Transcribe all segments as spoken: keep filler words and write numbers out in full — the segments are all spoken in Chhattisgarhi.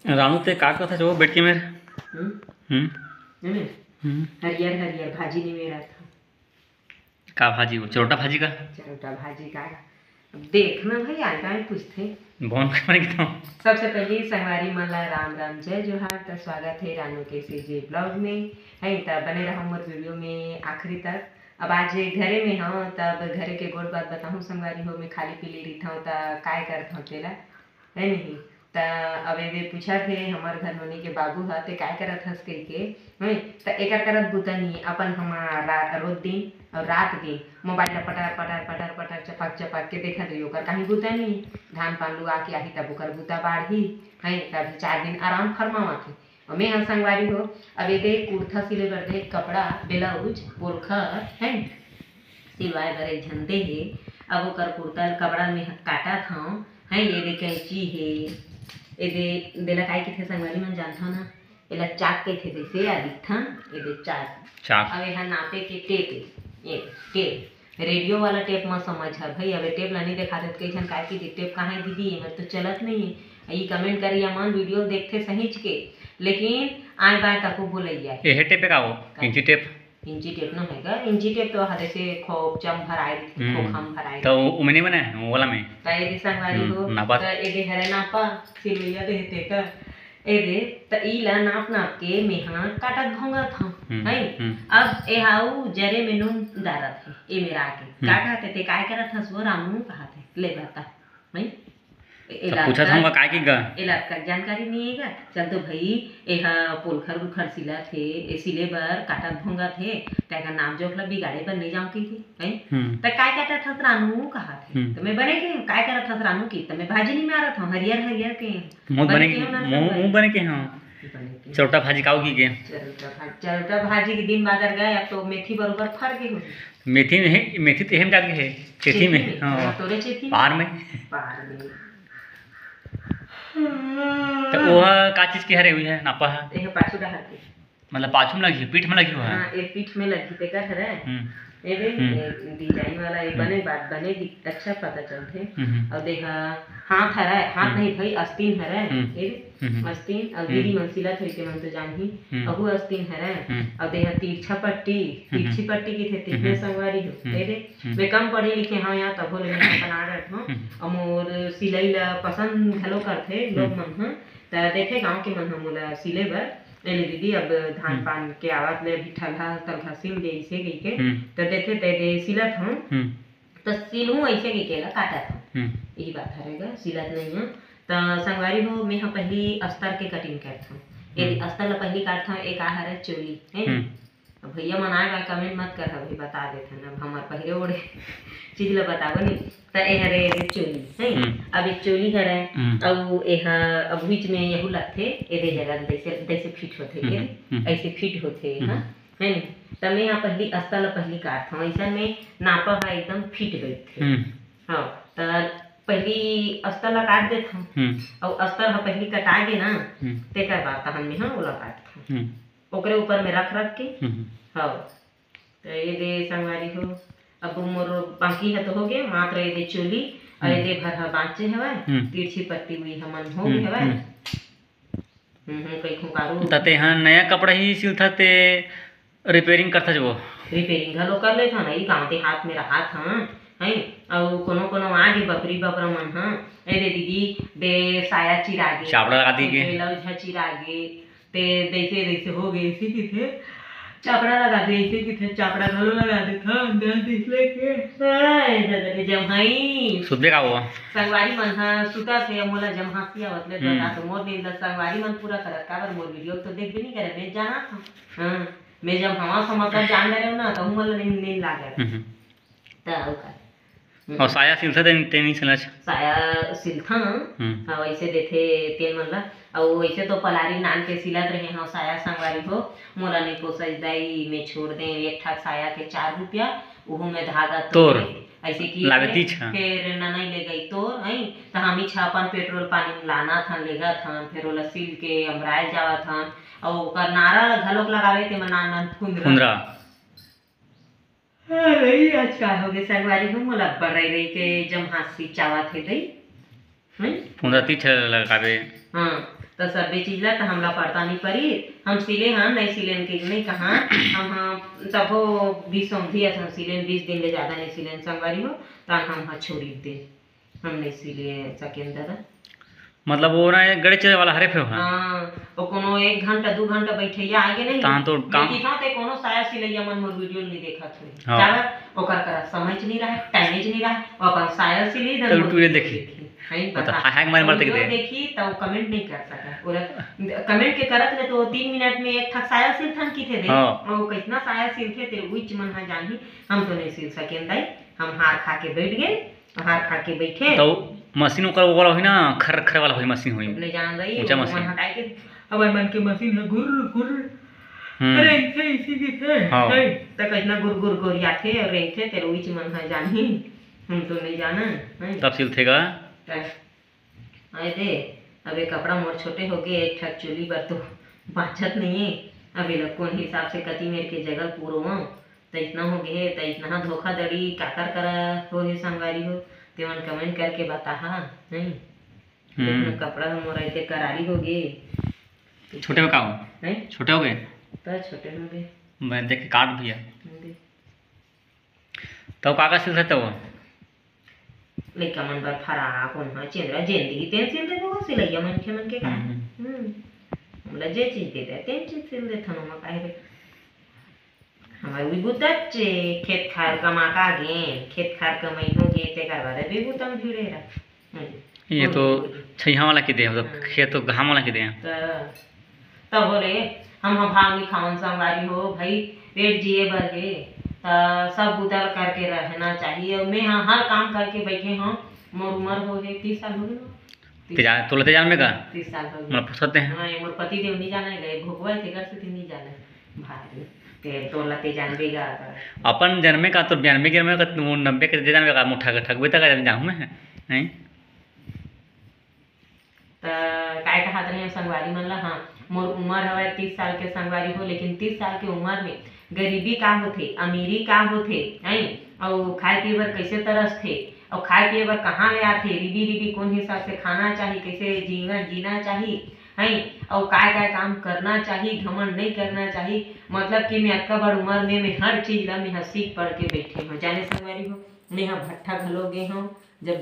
रानू, ते का कथा जो बैठ के मेर? हम्म? हम्म? नहीं, नहीं। हम्म? हरियर हरियर भाजी नहीं मेरा था। का भाजी वो? चरोटा भाजी का? चरोटा भाजी का? अब देख ना भाई, आय काहे पूछथे? बौन के बने के तो। सबसे पहले संगवारी मन ला राम राम, जय जोहार। त स्वागत है रानू के सीजी ब्लॉग में। है त बने रहो मोर वीडियो में आखिरी तक। अब आज घरे में हूँ, तब घरे के गोठ बात बताहूँ संगवारी हो। मैं खाली पीली रहिथौं त काय करथौं तेला, है नहीं? त अब एदे पूछत हे हमर घर नोनी के बाबू ह, "ते काय करत हस?" कहिके। हैं? त एकर करत बुता नहीं, अपन हमारा रोज दिन और रात दिन मोबाइल ला पटर पटर पटर पटर चपक चपक के देखत रही। ओकर कहीं बुता नहीं, धान पान लुआ के आही तब ओकर बुता बाढ़ही। हैं? तब चार दिन आराम फरमावत हे। और मैं ह संगवारी हो, अब एदे कुर्ता सिले बर दे कपड़ा, ब्लाउज, पोलखर, हैं? सिलवाए बर एक झन दे हे। अब ओकर कुर्ता ल कपड़ा में ह-, काटत हौं। हैं, एदे कैंची हे, एदे, देला काय कहिथे संगवारी मन जानथव ना? एला चाक कहिथे, जैसे या दिखथन, एदे चाक। चाक। अब एहा नापे के टेप हे, ये टेप, रेडियो वाला टेप म समझ ह भई। अब ए टेप ला नहीं देखाते त कई झन काय कहिथे, "टेप कहाँ हे दीदी, एमर तो चलत नहीं हे।" ई कमेंट करिया मन वीडियो देखथे सहीच के, लेकिन आय बाय तको बोलैया हे। एहे टेप का हो? का? इंची टेप? इंची टेप न होय गा, इंची टेप तो हा जैसे खोपचा म भराय रहिथे, हम्म। खोखा म भराय तो रहिथे। ओमे नहीं बने, ओला में। त एदे संगवारी हम्म, हो, नापा। त एदे हरे नापा, सिलवैया दे हे तेकर। एदे, त ईला नाप नाप के मेहा काटत भोंगत हौं, हम्म, है? हम्म। अब एहा ऊ जरे में नून डारत हे, ए मेरा के। हम्म। का कहत हे, "ते काय करत हस वो रामू?" कहत हे, "ले बता।" नहीं? ए-, त एला पूछत अतका, हौं का, काय की गा? एला अतका जानकारी नहीं हे गा। चल तो भई, एहा पोलखर उलखर सिलत हे, ए सिले बर काटत भोंगत हे, त एकर नाम जोख ला बिगाड़े बर नहीं जाऊं कहिथे, हैं? हम्म। त काय काटत हस रानू कहत हे। हम्म। त मैं बने के हूँ, काय करत हस रानू की? त मैं भाजी नहीं मारत हूँ, हरियर हरियर के। मुँह बने बने के के, हूँ ना, मुँह, सब मुँह बने। बने के हूँ। बने के। चरोटा भाजी काऊ की के? चरोटा भाजी, चरोटा भाजी के दिन बादर गए, अब तो मेथी बरोबर फर के होही। मेथी में हे, मेथी तो एहे में जाके हे, खेती खेती में, में? हाँ। हाँ, तोरे खेती में? पार में। पार में। त ओहा का चीज के हरे हुई है, नापा है? एह पाछू डहर के। मतलब पाछू में लगी, पीठ में लगी हुआ है? हाँ, ए पीठ में लगी, तेकर हरे। हम्म। ए दे, हम्म। ए डिजाइन वाला, ए हम्म। बने बात, बने दिख-, अच्छा पता चलथे। हम्म, हम्म। अउ देख, हाथ हरे, हाथ हम्म। नहीं भाई, अस्तीन हरे। हम्म। ए दे, हम्म। अस्तीन, अउ हम्म। दीदी मन सिलत होई, ते मन तो जानही। हम्म। अहू अस्तीन हरे। हम्म। अउ देख, तिरछा पट्टी, हम्म। तिरछी पट्टी कहिथे, तिरछे हम्म। संगवारी हो। हम्म। ए दे, हम्म। मैं कम पढ़े लिखे हौं या तभो ले मैं अपन आ डरथौं। हम्म। अउ मोर सिलई ला पसंद घलो करथे लोग हम्म। मन ह। त देखे गाँव के मन ह मोला सिले बर, "ए ले दीदी, अब धान हम्म। पान के आवत ले अभी ठलहा तलहा सिल दे," अइसे कहिके। हम्म। त देथे त दे सिलत हौं। हम्म। त सिलहूँ अइसे कहिके ला काटत हौं। हम्म। यही बात हरे गा, सिलत नहीं हौं। त संगवारी हो, मैं ह पहिली अस्तर के कटिंग करथौं। यदि हम्म। अस्तर ला पहिली काटथौं, ए का हरे चोली, है? हम्म। अब भैया मन आए बाय कमेंट मत कर, अभी बता देथन, अब हमर पहिरे ओढ़े चीज ल बताबो नहीं। त ए हरे, ए चोली, है? हम्म। अब एक चोली हरे, हम्म। अउ एहा अब बीच में यहू लगथे, एदे जगह जैसे, जैसे फिट होथे, हम्म, एदे, हम्म। ऐसे फिट होथे, हम्म। हाँ? है नहीं? त मैं यहाँ पहली अस्तर ल पहली काटथौं, ऐसा में नापा ह एकदम फिट बैठथे। हम्म। हाँ, त पहली अस्तर ल काट देथौं, हम्म। अउ अस्तर ह पहली कटा गे ना, हम्म। तेकर बाद तहन में, हाँ, ओला काटथौं। हम्म। ओकरे ऊपर में रख रख के। हम्म। हव। त ये दे संगवारी हो, अब मोर बाकी ह तो हो गए, मात्र ये दे चोली, अउ ये हम्म। दे भर ह बाँचे हवय, हम्म। तिरछी पट्टी हुई हमन हो हम्म, गए हवय। हम्म। हम्म, हम्म, कई खुंकारू। त तेहा नया कपड़ा ही सिलथा ते रिपेयरिंग करथा जो? रिपेयरिंग घलो कर लेथन, ई गाँव देहात में रहात हन, हैं? अउ कोनो कोनो आगे बकरी बकरा मन ह, ए दे दीदी, दे साया चिरागे, चापड़ा लगा दी के। दे ब्लाउज ह चिरागे, ते जैसे जैसे हो गए, इसी की थे चापड़ा लगा दे, इसी की थे चापड़ा घलो लगा दे था, अंदर दिखले के। हाय, दादा रे, जम्हाई। सुतबे का हुआ? संगवारी मन ह सुता थे, मोला जम्हासी आवत ले, हम्म। बता तो मोर नींद ल संगवारी मन पूरा करत, काबर मोर वीडियो तो देखबे नहीं करे, मैं जाना था। हाँ, मैं जब हवा समाचार जान ले रहे हो ना, तो मोला नींद, नींद लागे। हम्म। त अउ का? हम्म। अउ साया सिलथा ते, ते नहीं सिलना छ? साया सिलथा, हम्म। हाँ, वैसे देथे तेल मन ला। अउ वैसे तो पलारी नान के सिलत रहे, हाँ, साया संगवारी हो, मोला नहीं पोसाइस दाई, मैं छोड़ दे एक ठाक साया के चार रुपया, उहू में धागा तोर। तोर। ऐसे की लावे तीछ। फिर ननई ले गई तोर, हैं, त हम ही छह अपन पेट्रोल पानी में लाना थन, लेगा थन, फिर ओला सिल के अमरायल जावा थन, अउ ओकर नारा ला घलोक लगावे, ते में नान नान फुंदरा। फुंदरा। हाँ, वही आज का हो गए संगवारी हो, मोला अब्बड़ रही रही के जम्हासी चावत हे दई। हैं? फुंदरा तीछ लगाबे। हाँ, त सबे चीज ला त हमला परता नहीं परी। हम सिले हन, नहीं सिलेन के नहीं कहा, हम हाँ तभो बीस समझी अस हम सिलेन, बीस दिन ले ज्यादा नहीं सिलेन संगवारी हो, त हम हाँ छोड़ी दे, हम नहीं सिले सकेन दादा। मतलब वो ना एक गड़े चले वाला हरे फेर हाँ। हाँ, वो कोनो एक घंटा, दू घंटा बैठैया आगे नहीं। तहाँ तो काम देखी हाँ, ते कोनो साया सिलैया मन मोर वीडियो नहीं देखत हुई। हाँ। काबर? ओकर करा समय च नहीं रहे, टाइम च नहीं रहे, वो अपन साया सिली, धन तो मोर टूरे वीडियो देखी। देखी। है, बता, बता। हाय, हाय, मार, मार, देखी वीडियो दे। देखी, त वो कमेंट नहीं कर सका। ओला कमेंट के करत ले तो तीन मिनट में एक ठक साया सिलथन की थे दे। हाँ। और वो कितना साया सिलथे ते उच मन हा जानही, हम तो नहीं सिल सकेन दाई, हम हार खा के बैठ गए। हार खा के बैठे। तो मशीन ओकर वाला होई ना, खर खर वाला होई मशीन होई। नहीं जान रही, ऊंचा वो मशीन। मन हटाए के, अब मन के मशीन है गुर गुर। हम्म। अरे इसे इसी की थे। हाँ। है, त कितना गुर गुर गोरियाथे और रेंगथे, तेरे उच मन है जानही। हम तो नहीं जाना, है। तब सिलथे का? त, आए दे, अब ये कपड़ा मोर छोटे हो गए, एक ठक चोली बर तो बाँचत नहीं है। अब ये लोग कौन हिसाब से कति मेर के जगह पूरोवा, त इतना हो गए, त इतना धोखाधड़ी काकर करा हो हे संगवारी हो, तेमन कमेंट करके बताहा, नहीं? हम्म। इतना कपड़ा ह मोर ऐसे करारी हो गए। छोटे हो का हो? हैं? छोटे हो गए? त छोटे हो गए। मैं देख के काट दिया। दे। तब का का सिलथे तब? लइका मन बर फराक, ओन्हा, चेंदरा, जेन दिही तेन सिल देबो, सिलैया मनखे मन के का। हम्म। हम्म। हमला जे चीज दे दे, तेन चीज सिल देथन, ओमा काहे रे? हमर उही बुता चे, खेत खार कमा का गे, खेत खार कमई हो गे, तेकर बाद अभी बुता में भिड़े रह। ये तो छैहा वाला के दे, हम तो हाँ। खेत तो घाम वाला के दे। त, तब बोले, हम ह भाव नहीं खावन संगवारी हो, भाई, पेट जिए बर हे, त सब बुता ल करके रहना चाहिए। और मैं ह हर काम करके बैठे हूँ, मोर उम्र हो हे तीस साल हो गए। ते जा-, तोला ते जान में का? तीस साल हो गए। मोला पूछते हैं। हाँ, ये मोर पति देव नहीं जाना है, गए भोगवा है, तेकर से नहीं जाना है। भाई, ते तोला ते जानबे का? अपन जन्मे का, तो बयानबे गिरमे का, वो नब्बे के दे जानबे का, मुठा के ठगबे तक जान जाहूँ मैं, हैं? त काय कहत रहे संगवारी मन ला, हाँ, मोर उम्र हवय तीस साल के संगवारी हो, लेकिन तीस साल के उम्र में गरीबी का होथे, अमीरी का होथे, हैं? अउ खाए पिए बर कइसे तरसथे, अउ खाए पिए बर कहाँ ले आथे, रिबी रिबी कोन हिसाब से खाना चाही, कइसे जीवन जीना चाही, हैं? अउ काय काय काम करना चाही, घमंड नहीं करना चाही। मतलब कि मैं अतका बड़ उम्र में मैं हर चीज ला मैं ह सीख पढ़ के बैठे हूँ। जाने संगवारी हो, मैं ह भट्ठा घलो गे हूँ, जब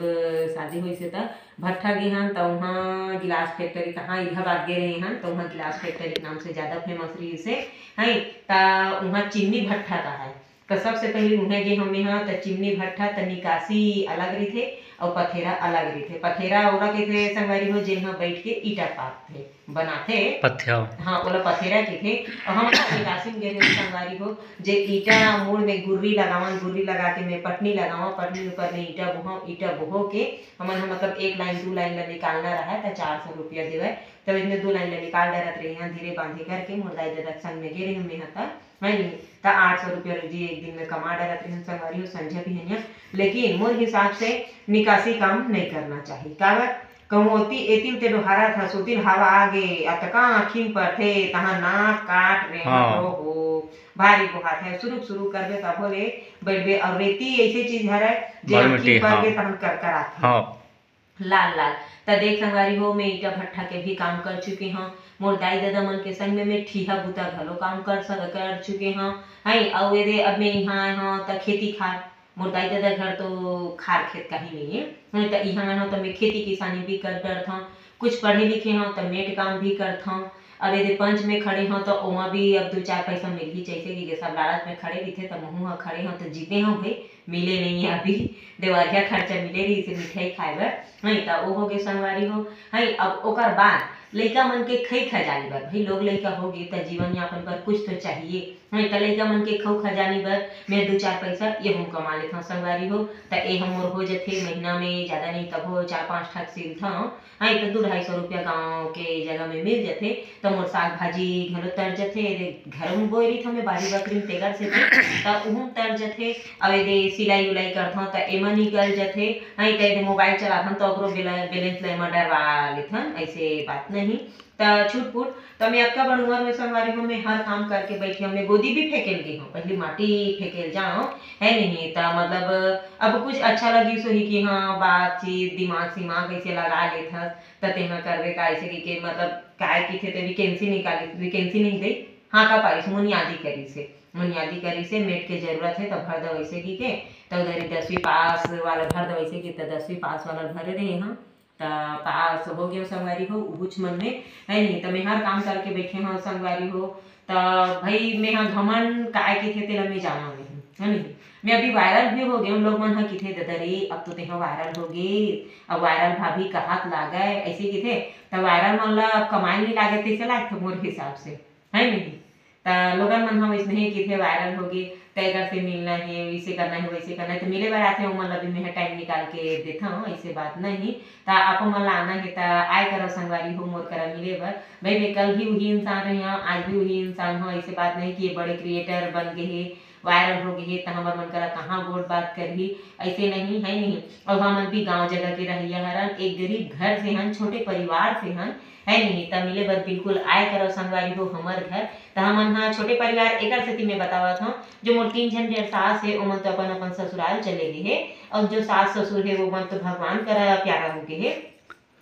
शादी होइस हे त भट्ठा गे हन, त उहाँ गिलास फैक्ट्री, कहाँ इलाहाबाद गे रहे हन, त उहाँ गिलास फैक्ट्री के नाम से ज्यादा फेमस रहिस हे, हैं, त उहाँ चिमनी भट्ठा का है। त सबसे पहले उहें गे हन मेहा, त चिमनी भट्ठा त निकासी अलग रहिथे अउ पथेरा अलग रहिथे। पथेरा ओला कहिथे संगवारी हो, जेन ह बैठ के ईटा पाथथे, बनाथे। पथेरा। हाँ, ओला पथेरा कहिथे। अउ हम निकासी में गे रहे संगवारी हो, जे ईटा मुड़ में गुर्री लगावन, गुर्री लगा के मैं पटनी लगावन, पटनी ऊपर में ईटा बोहव, ईटा बोहो के हमन ह मतलब एक लाइन, दू लाइन ला निकालना रहय, त चार सौ रुपया देवय। तब इतने दू लाइन ला निकाल डरत रहे हैं, धीरे बांधे करके मोर दाई ददा के संग में गे रहे हूँ मैं ह, त है नहीं, त आठ सौ रुपया रोजी एक दिन में कमा डरत रहे हूँ संगवारी हो, संझा बिहनिया। लेकिन मोर हिसाब से निकासी काम नहीं करना चाहिए। काबर? कहूँ ओती, एती उते डोहारत हस, ओती हवा आगे, अतका आँखी में परथे, तहाँ नाक काट रे हाँ। हो, भारी बोहात है। सुरुक सुरुक करबे तभो ले बइठबे, अउ रेती ऐसे चीज हरय, जे बालू आँखी मिट्टी, पर हाँ। के तहन कर कर आथे। हाँ। लाल लाल। त देख संगवारी हो, मैं ईटा भट्ठा के भी काम कर चुके हूँ, मोर दाई ददा मन के संग में मैं ठीहा बुता घलो काम कर सक-, कर चुके हूँ, हैं। अउ एदे अब मैं इहाँ आए हूँ, त खेती खार, मोर दाई ददा घर तो खार खेत कहीं नहीं है, हैं, त इहाँ आए हूँ, त मैं खेती किसानी भी कर डरत हूँ, कुछ पढ़े लिखे हूँ, त मेट काम भी करत हूँ। अब एदे पंच में खड़े हूँ, त ओमा भी अब दू चार पैसा मिलही, जैसे कि सब लालच में खड़े रहिथे, त महू ह खड़े हूँ, त जीते हूँ भाई, मिले नहीं है अभी, देवरिया खर्चा मिले रहिस हे मिठाई खाए बर, हैं, त ओ हो गे संगवारी हो, हैं। अब ओकर बाद लइका मन के खई खजानी बर, भाई, लोग लइका हो गे, त जीवन यापन बर कुछ तो चाहिए, हैं, त लइका मन के खऊ खजानी बर मैं दू चार पैसा एहू कमा लेथव संगवारी हो, त ए ह मोर हो जथे महीना में, ज्यादा नहीं तभो चार पाँच ठक सिलथव, हाँ, त दू ढाई सौ रुपया गाँव के जगह में मिल जथे, त मोर साग भाजी घलो तर जथे। एदे घर में बोए रहिथव मैं बारी बखरी में, तेकर सेती त उहू तर जथे। अउ एदे सिलाई उलाई करथन त एमा निकल जथे। हाँ, त एदे मोबाइल चलाथन त ओकरो बेला-, बैलेंस ला एमा डरवा लेथन, ऐसे बात नहीं। त छुटपुट, त मैं अतका बड़ उमर में संगवारी हो, मैं हर काम करके बैठी हूँ, मैं गोदी भी फेंकेल गई हूँ, पहली माटी फेंकेल जाओ, है नहीं? त मतलब अब कुछ अच्छा लगी सोही कि हाँ, बातचीत, दिमाग सिमाग ऐसे लगा लेथस, त तेहा करबे का ऐसे कि, कि मतलब काय किथे ते वैकेंसी निकाली, वैकेंसी नहीं गई, हाँ का पारिस, मुनियादी करी से, मुनियादी करी से मेट के जरूरत है, त भर दो ऐसे की के, त उधर ही दसवीं पास वाला भर दो ऐसे की, त दसवीं पास वाला भरे रहे हम, त पास हो गयो संगवारी हो, उहुच मन में, है नहीं? त मैं हर काम करके बैठे हूँ संगवारी हो, त भाई मैं हाँ घमंड काय किथे तेला मैं जाना नहीं, है नहीं? मैं अभी वायरल भी हो गए, लोग मन हा किथे, "ददा रे, अब तो तेहा वायरल हो गए, अब वायरल भाभी कहात लागे," ऐसे किथे। त वायरल मन ला अब कमाई नहीं लागे, तैसे लागथे मोर हिसाब से, है नहीं? त लोगन मन ह वैसने ही किथे, वायरल हो गए, त एकर से मिलना है, इसे करना है, वैसे करना है, त मिले बर आथे, ओमन ला भी मैं टाइम निकाल के देथव, ऐसे बात नहीं। त आप मन ला आना है त आए करो संगवारी हो मोर करा मिले बर। भाई मैं कल भी वही इंसान रही हूँ, आज भी वही इंसान हूँ, ऐसे बात नहीं कि ये बड़े क्रिएटर बन गए है, वायरल हो गए है, त हमर मन करा कहाँ गोठ बात करही, ऐसे नहीं है नहीं। और हमन भी गांव जगह के रहइया हरन, एक गरीब घर से हन, छोटे परिवार से हन, है नहीं? त मिले बर बिल्कुल आए करो संगवारी हो हमर घर। त हमन हा छोटे परिवार एकर सेती मैं बतावत हूँ, जो मोर तीन झन जेठ सास है, ओमन तो अपन अपन ससुराल चले गए है, और जो सास ससुर है, वो मन तो भगवान करा प्यारा हो गए है।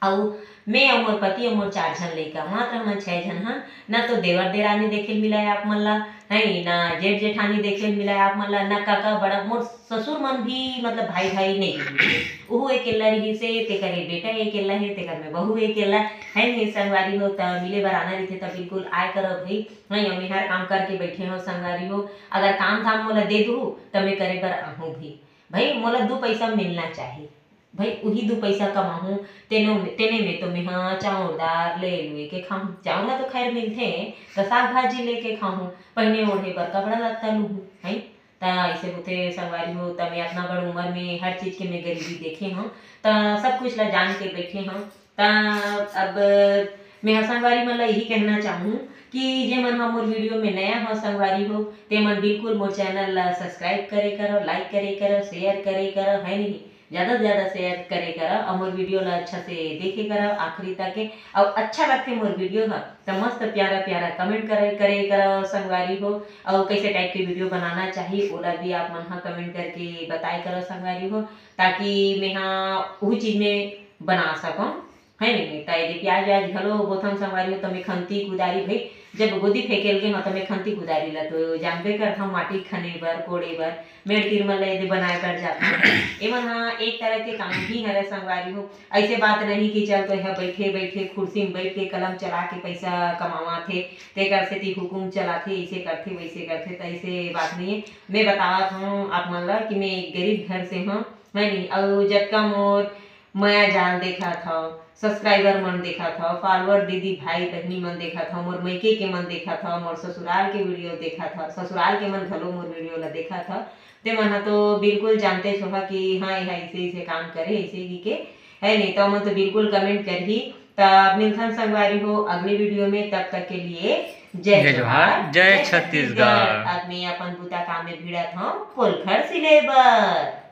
अउ मैं अउ मोर पति अउ मोर चार झन लइका, मात्र हमन छह झन हन। ना तो देवर देरानी देखे ल मिला है आप मन ला, है ना, जेठ जेठानी देखे ल मिला है आप मन ला, ना काका बड़ा, मोर ससुर मन भी मतलब भाई भाई नहीं रहिस। उहू अकेला रहिस हे, तेकर ये बेटा अकेला है, तेकर में बहू अकेला है। नहीं संगवारी हो, त मिले बर आना रहिथे त बिल्कुल आए करो भाई। नहीं, मैं हर काम करके बैठे हो संगवारी हो, अगर काम धाम मोला दे दू त मैं करे बर आहूँ भी। भाई मोला दू पैसा मिलना चाहिए। भाई उही दू पैसा कमाहूँ, तेनो में, तेने में तो मेहा चाउर दार ले लुए के खाहूँ। चाउर ला तो खैर मिलथे, त साग भाजी लेके खाहूँ, पहिने ओढ़े बर कपड़ा लत्ता लूहूँ, है। त ऐसे होथे संगवारी हो, त मैं अतना बड़ उमर में हर चीज के मैं गरीबी देखे हूँ, त सब कुछ ला जान के बैठे हूँ। त अब मैं ह संगवारी मन ला यही कहना चाहूँ कि जे मन ह मोर वीडियो में नया हो संगवारी हो, ते मन बिल्कुल मोर चैनल ला सब्सक्राइब करे करो, लाइक करे करो, शेयर करे करो, है नहीं? ज्यादा से ज्यादा शेयर करे करो और मोर वीडियो ला अच्छा से देखे करो आखिरी तक के। और अच्छा लगथे मोर वीडियो ह त मस्त प्यारा प्यारा कमेंट करे, करे करो संगवारी हो। और कैसे टाइप के वीडियो बनाना चाहिए ओला भी आप मन ह कमेंट करके बताए करो संगवारी हो, ताकि मैं हा उही चीज में बना सकूँ, है नहीं? त एदे प्याज व्याज घलो बोथन संगवारी हो, त मैं खंती कुदारी भाई, जब गोदी फेंकेल गे हूँ त मैं खंती कुदारी ला तो जानबे करथव, माटी खने बर, कोड़े बर, मेड़ तीर मन ला एदे बनाए बर जाथव। एमन हा एक तरह के काम ही हरे संगवारी हो। ऐसे बात नहीं कि चल तो यह बैठे बैठे कुर्सी में बैठ के कलम चला के पैसा कमावत हे, तेकर सेती हुकुम चलाथे, ऐसे करथे, वैसे करथे, त ऐसे बात नहीं है। मैं बतावत हूँ आप मन ला कि मैं एक गरीब घर से हूँ, है नहीं? और जतका मोर मया जाल देखत हव, सब्सक्राइबर मन देखत हव, फॉलोअर दीदी भाई बहिनी मन देखत हव, मोर मइके के मन देखत हव, मोर ससुराल के वीडियो देखत हव, ससुराल के मन घलो मोर वीडियो ला देखत हव, ते मन ह तो बिल्कुल जानते होहा कि हाँ, ये ऐसे ऐसे काम करे, ऐसे ही के, है नहीं? तो मन तो बिल्कुल कमेंट करही। तब मिलथन संगवारी हो अगले वीडियो में, तब तक के लिए जय जय जोहार, जोहार, जय जय छत्तीसगढ़। छत्तीसगढ़। अब मैं अपन बूता काम में भिड़त हूँ पोलखर सिले बर।